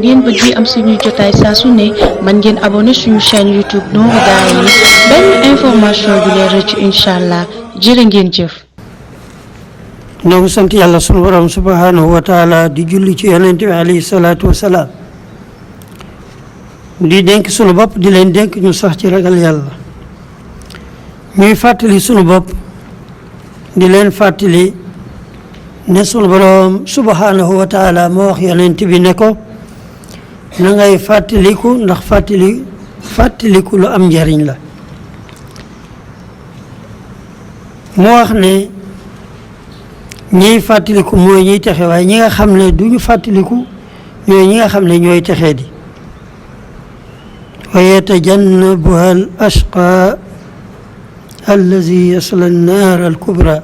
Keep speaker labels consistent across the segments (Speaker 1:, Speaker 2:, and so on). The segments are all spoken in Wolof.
Speaker 1: ngeen bëgg am suñu jotaay saa su ne man ngeen abonné suñu chaîne YouTube Nourou Darayni benn information du leen rëcc inshallah jërë ngeen jëf.
Speaker 2: ñoo ngi sant yàlla sunu borom subhanahu wa taala di julli ci yonent bi alayhi salaatu wasalaam di dénk sunu bopp di leen dénk ñu sax ci ragal yàlla ñuy fàttali sunu bopp di leen fàttali ne sunu borom subhanahu wa taala moo wax yonent bi ne ko na ngay fàttaliku ndax fàttaliku lu am njariñ la moo wax ne ñiy fàttaliku mooy ñiy texe waaye ñi nga xam ne duñu fàttaliku ñooy ñi nga xam ne ñooy texee di wa yatajannabuha al ashqa allazi yasla an-nar al kubra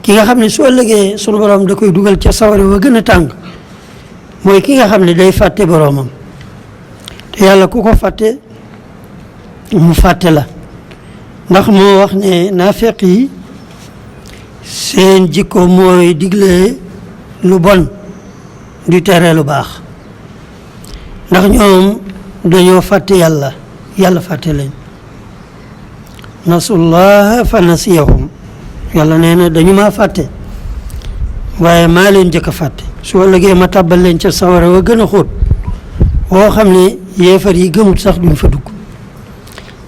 Speaker 2: ki nga xam ne su ëllëgee sunu borom da koy dugal ca sawara wa gën a tàng mooy ki nga xam ne day fàtte boromam te yàlla ku ko fàtte mu fàtte la ndax moo wax ne naafeq yi seen jikko mooy digle lu bon di tere lu baax ndax ñoom dañoo fàtte yàlla fàtte leen nasullaha fa nasiyahum yàlla nee na dañu maa fàtte waaye maa leen jëkk a fàtte su ëllëgee ma tàbbal leen ca sawara wa gën a xóot woo xam ne yéefar yi gëmut sax duñ fa dugg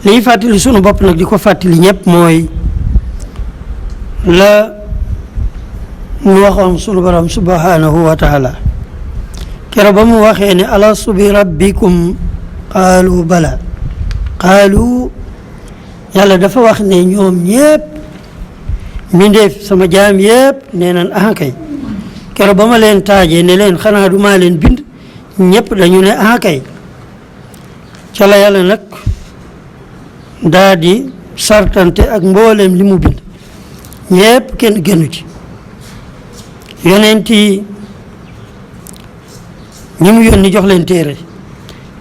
Speaker 2: liy fàttali sunu bopp nag di ko fàttali ñëpp mooy la mu waxoon sunu borom subhanahu wa taala kero ba mu waxee ne alastu bi rabbikum qaalu bala qaalu yàlla dafa wax ne ñoom ñëpp mbindeef sama jaam yëpp nee nan kay kero ba ma leen taajee ne leen xanaa du maa leen bind ñëpp dañu ne kay ca la yàlla nag daa di sartante ak mbooleem li mu bind ñëpp kenn gënu ci yonent yi ñi mu yónni jox leen téere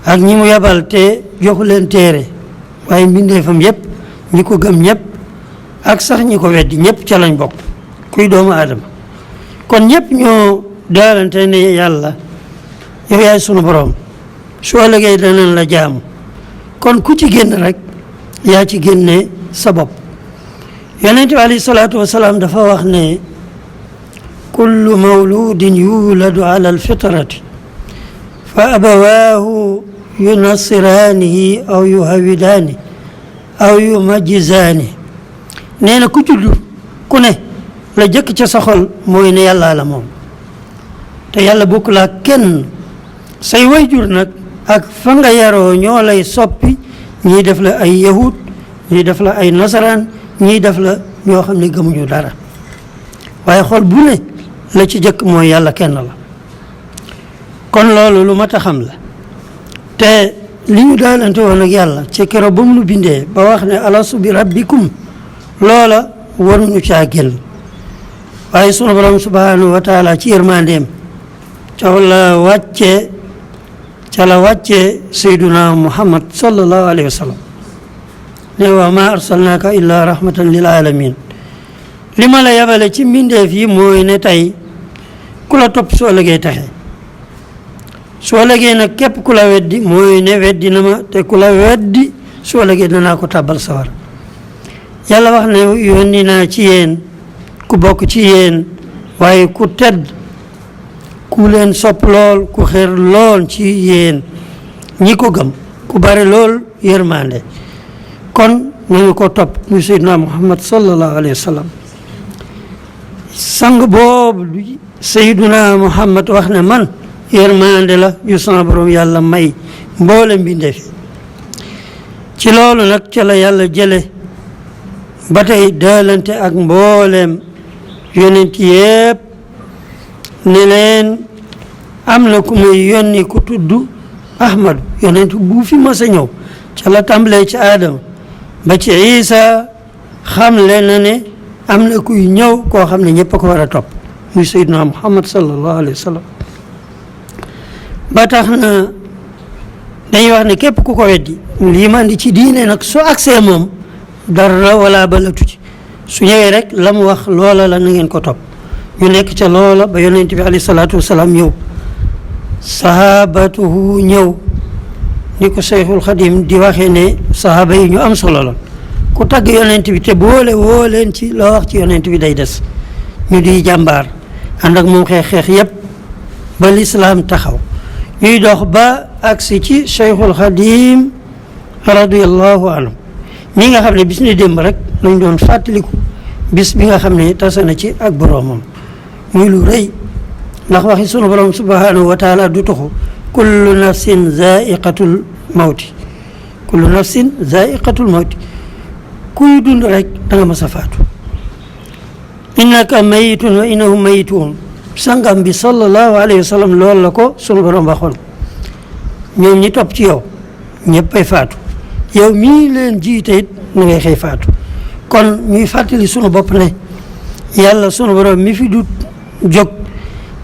Speaker 2: ak ñi mu yabal te joxu leen téere waaye mbindeefam yëpp ñi ko gëm ñëpp ak sax ñi ko weddi ñëpp ca lañ bokk kuy doomu aadama kon ñëpp ñoo daalante ne yàlla yow yaay sunu borom su ëllëgee danañ la jaamu kon ku ci génn rek yaa ci génne sa bopp yonent bi alayhi salaatu wasalaam dafa wax ne kullu mawludin yuladu ala alfitrati fa abawaahu yunassiraanihi aw yuhawidaani aw yumajjisaani nee na ku judd ku ne la jëkk ca sa xol mooy ne yàlla la moom te yàlla bokkul ak kenn say wayjur nag ak fa nga yaroo ñoo lay soppi ñii def la ay yahud ñii def la ay nasaraan ñii def la ñoo xam ne gëmuñu dara waaye xol bu ne la ci jëkk mooy yàlla kenn la kon loolu lu mat a xam la te li ñu daalante woon ak yàlla ci keroog ba mu nu bindee ba wax ne alastu bi rabbikum loola waruñu caa génn waaye sunu borom subhanahu wa taala ci yërmandeem ca la wàcce sayduna muhammad sallallahu alayhi wa sallam ne wa ma arsalnaaka illa rahmatan lil alamin li ma la yabale ci mbindeef yi mooy ne tey ku la topp soo ëllëgee taxe soo ëllëgee nag képp ku la weddi mooy ne weddi na ma te ku la weddi soo ëllëgee danaa ko tàbbal sawar yàlla wax ne yónni naa ci yéen ku bokk ci yéen waaye ku tedd ku leen sopp lool ku xeer lool ci yéen ñi ko gëm ku bari lool yërmande kon nañu ko topp muy Seydina Muhammad sallallahu alayhi wa sallam sang boobu Seydina Muhammad wax ne man yërmande la yu sama borom yàlla may mboolem mbindeef ci loolu nag ca la yàlla jële ba tey daalante ak mboolem yonent yépp ne leen am na ku muy yónni ku tudd Ahmadu yonent bu fi mas a ñëw ca la tàmbalee ci Aadama ba ci Isa xam le na ne am na kuy ñëw koo xam ne ñëpp a ko war a topp muy Seydina Muhammad sallallahu alayhi wa sallam ba tax na dañuy wax ne képp ku ko weddi lii man di ci diine nag su agsee moom dara wala balatu ci su ñëwee rek la mu wax loola la na ngeen ko topp ñu nekk ca loola ba yonent bi alayhi salaatu wasalaam ñëw sahabatuhu ñëw ni ko Cheikhul Khadim di waxee ne sahaba yi ñu am solo la ku tagg yonent bi te boole woo leen ci loo wax ci yonent bi day des ñu di jàmbaar ànd ak moom xeex yépp ba lislaam taxaw ñuy dox ba agsi ci Cheikhul Khadim radiyallahu anhu mi nga xam ne bis ni démb rek lañ doon fàttaliku bis bi nga xam ne tase na ci ak boroomam muy lu rëy ndax waxi sunu borom subhanahu wa taala du tuxu kullu nafsin zaiqatul mawti kullu nafsin zaiqatul mawti kuy dund rek da nga mas a faatu innaka mayitun wa innahum mayitun sangam bi sallallahu alayhi wa sallam loolu la ko sunu borom waxoon ñoom ñi topp ci yow ñëppay faatu yow mii leen jiite it na ngay xëy faatu kon ñuy fàttali sunu bopp ne yàlla sunu borom mi fi du jóg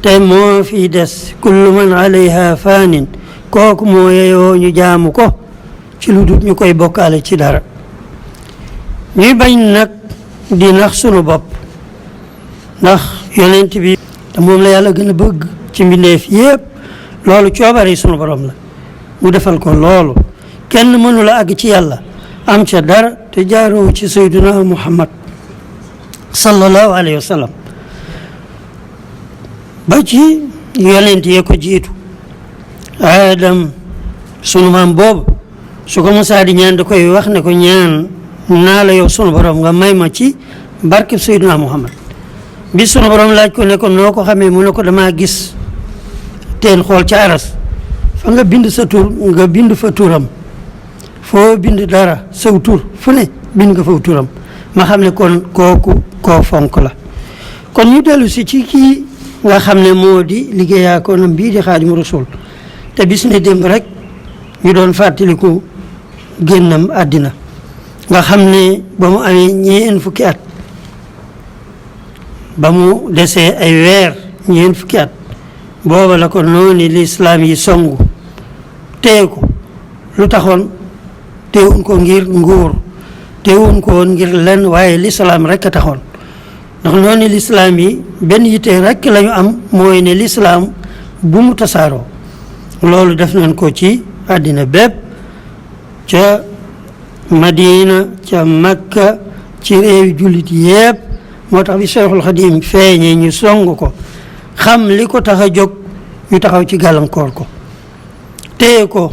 Speaker 2: te moo fi des kullu man alayha faanin kooku moo yeyoo ñu jaamu ko ci lu dut ñu koy bokkaale ci dara ñuy bañ nag di nax sunu bopp ndax yonent bi te moom la yàlla gën a bëgg ci mbindeef yépp loolu coobare sunu borom la mu defal ko loolu kenn mënu la àgg ci yàlla am ca dara te jaaroo ci sayyiduna Muhammad sallallahu alayhi wa sallam ba ci yonent yee ko jiitu Adam sunu maam boobu su ko Musaa di ñaan da koy wax ne ko ñaan naa la yow sunu borom nga may ma ci barkeb sayyiduna Muhammad bi sunu borom laaj ko ne ko noo ko xamee mu ne ko damaa gis teen xool ca aras fa nga bind sa tur nga bind fa turam foo bind dara saw tur fu ne bind nga faw turam ma xam ne kon kooku koo fonk la kon ñu dellu si ci kii nga xam ne moo di liggéeyaa ko nam bii di Xaadimu Rasuul te bis ne démb rek ñu doon fàttaliku génnam àddina nga xam ne ba mu amee ñeen fukki at ba mu desee ay weer ñeen fukki at booba la ko noonu lislaam yi songu téye ko lu taxoon teewuñ ko ngir nguur teewuñ ko woon ngir lenn waaye lislaam rek a taxoon ndax noonu lislaam yi benn yitte rek la ñu am mooy ne lislaam bu mu tasaaroo loolu def nañ ko ci àddina bépp ca Madina ca Makka ci réewi jullit yépp moo tax bi Cheikhul Khadim feeñee ñu song ko xam li ko tax a jóg ñu taxaw ci gàllankoor ko téye ko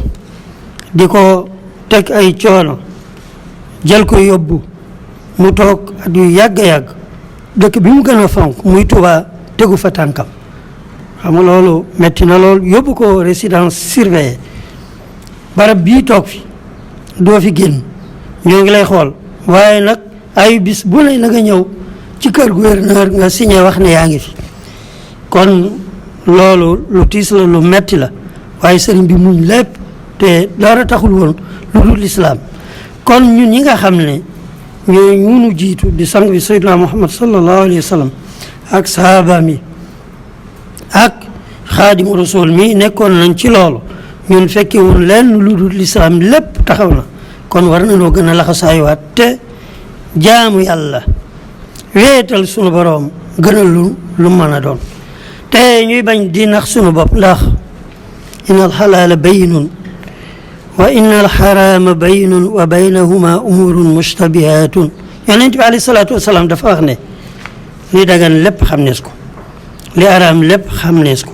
Speaker 2: di ko teg ay coono jël ko yóbbu mu toog at yu yàgg-yàgg dëkk bi mu gën a fonk muy Tuubaa tegu fa tànkam xam nga loolu metti na lool yóbbu ko résidence surveillée barab bii toog fi doo fi génn ñoo ngi lay xool waaye nag ay bis bu ne na nga ñëw ci kër gouverneur nga signé wax ne yaa ngi fi kon loolu lu tiis la lu metti la waaye sëriñ bi muñ lépp te dara taxul woon lu dul lislaam kon ñun ñi nga xam ne ñooy ñunu jiitu di sang bi sayyidina Muhammad sallallahu alayhi wa sallam ak sahaaba mi ak Xaadimu Rasuul mi nekkoon nañ ci loolu ñun fekke woon leen lu dul lislaam lépp taxaw na kon war nañoo gën a laxasaayuwaat te jaamu yàlla wéetal sunu boroom gënal lu mën a doon te ñuy bañ di nax sunu bopp ndax inna alxalaala bayyinun wa inna alxaraama bayyinun wa baynahuma umurun mushtabihatun yonent bi alayhi salaatu wasalaam dafa wax ne li dagan lépp xam nees ko li araam lépp xam nees ko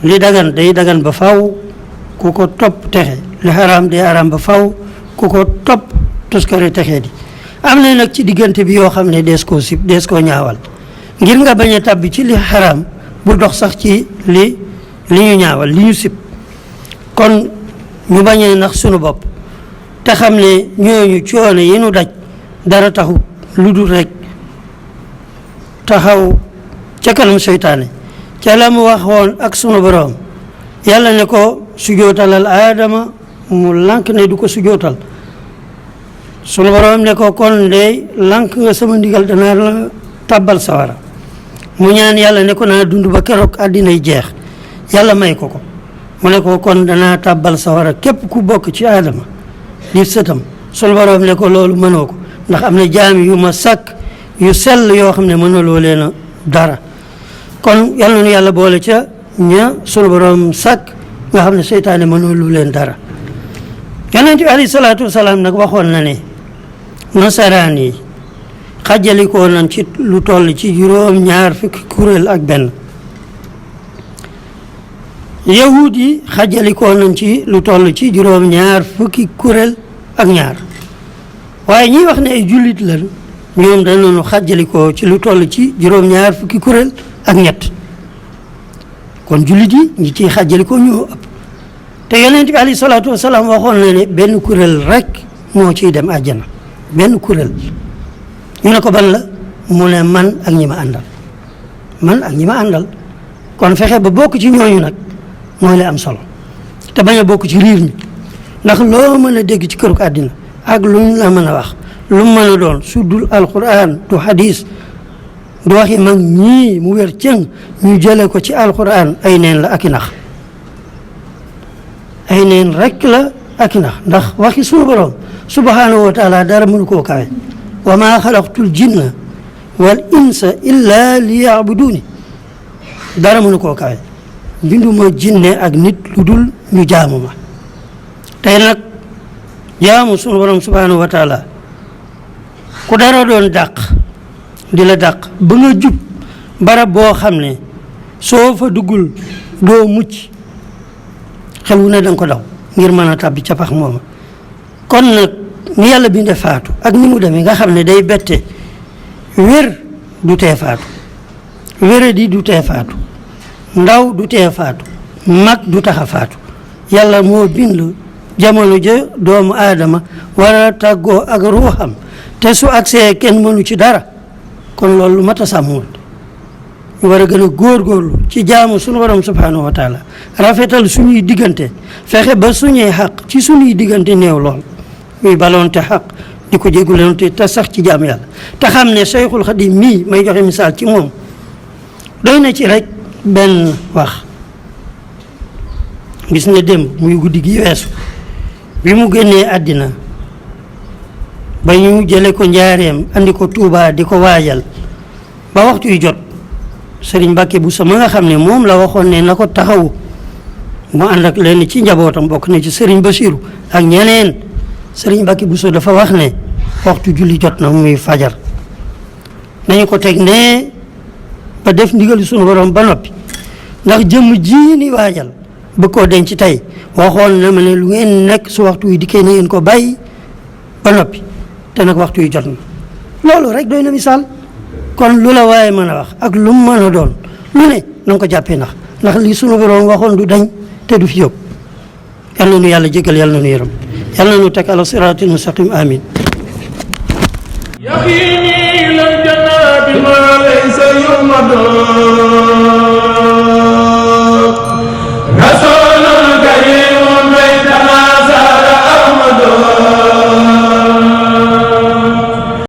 Speaker 2: li dagan day dagan ba faw ku ko topp texe li araam day araam ba faw ku ko topp toskare texe di am na nag ci diggante bi yoo xam ne dees koo sib dees koo ñaawal ngir nga bañ a tabbi ci li xaraam bu dox sax ci li ñu ñaawal li ñu sib kon ñu bañee nax sunu bopp te xam ne ñooñu coono yi nu daj dara taxu lu dul rek taxaw ca kanam seytaane ca la mu waxoon ak sunu borom yàlla ne ko sujootalal aadama mu lànk ne du ko sujootal sunu borom ne ko kon de lànk nga sama ndigal danaa la tàbbal sawara mu ñaan yàlla ne ko naa dund ba keroog àddinay jeex yàlla may ko mu ne ko kon danaa tàbbal sawara képp ku bokk ci aadama di sëtam sunu borom ne ko loolu mënoo ko ndax am na jaami yu ma sàkk yu sell yoo xam ne mënuloo leen a dara kon yàlla nu yàlla boole ca ña sunu borom sàkk nga xam ne seytaane mënul lu leen dara. yonent bi alayhi salaatu wasalaam nag waxoon na ne nasaraan yi xàjjalikoo nañ ci lu toll ci juróom-ñaar fukki kuréel ak benn. yahud yi xàjjalikoo nañ ci lu toll ci juróom-ñaar fukki kuréel ak ñaar waaye ñiy wax ne ay jullit lañ ñoom danañu xàjjalikoo ci lu toll ci juróom-ñaar fukki kuréel ak ñett kon jullit yi ñi ciy xàjjalikoo ñoo ëpp te yonent bi alayhi salaatu wasalaam waxoon na ne benn kuréel rek moo ciy dem àjjana benn kuréel ñu ne ko ban la mu ne man ak ñi ma àndal kon fexe ba bokk ci ñooñu nag mooy la am solo te bañ a bokk ci riir ñi ndax loo mën a dégg ci këruk àddina ak lu ñu la mën a wax lu mu mën a doon su dul alquran du hadis du waxi mag ñii mu wér cëng ñu jële ko ci alquran ay neen la ak i nax ay neen rek la ak i nax ndax waxi sunu borom subhanahu wa taala dara mënu koo kawe wa maa xalaqtul jinna wal insa illa li yaabuduni dara mënu koo kawe binduma jinne ak nit lu dul ñu jaamu ma tey nag jaamu sunu borom subhanahu wa taala ku dara doon dàq di la dàq ba nga jub barab boo xam ne soo fa duggul doo mucc xel wu ne danga ko daw ngir mën a tàbbi ca pax mooma kon nag ni yàlla binde faatu ak ni mu demee nga xam ne day bette wér du tee faatu wéradi du tee faatu ndaw du tee faatu mag du tax a faatu yàlla moo bind jamono ja doomu aadama war a tàggoo ak ruuxam te su agsee kenn mënu ci dara kon loolu mat a sàmmoon ñu war a gën a góorgóorlu ci jaamu suñu borom subhanahu wa taala rafetal suñuy diggante fexe ba suñuy xaq ci suñuy diggante néew lool ñuy baloonte xaq di ko jéggulante te sax ci jaam yàlla te xam ne Cheikhul Khadim mii may joxe misaal ci moom doy na ci rek benn wax gis nga démb muy guddi gi weesu bi mu génnee àddina ba ñu jële ko njaareem andi ko Tuubaa di ko waajal ba waxtu yu jot Sëriñ Mbàkke Buso ma nga xam ne moom la waxoon ne na ko taxawu mu ànd ak leen ci njabootam bokk na ci Sëriñ Basiru ak ñeneen Sëriñ Mbàkke Buso dafa wax ne waxtu julli jot na muy fajar nañu ko teg ne ba def ndigal sunu borom ba noppi ndax jëmm ji ni waajal bëgg koo denc tey waxoon na ma ne lu ngeen nekk su waxtu wi dikkee na ngeen ko bàyyi ba noppi te nag waxtu wi jot na loolu rek doy na misaal kon lu la waaye mën a wax ak lu mu mën a doon lu ne na nga ko jàppee ndax li sunu borom waxoon du dañ te du fi jóg yal na nu yàlla jégal yal na nu yërëm yal na nu teg ala siraatil mustaqim amin
Speaker 3: يقيني للجنات ما ليس يرمد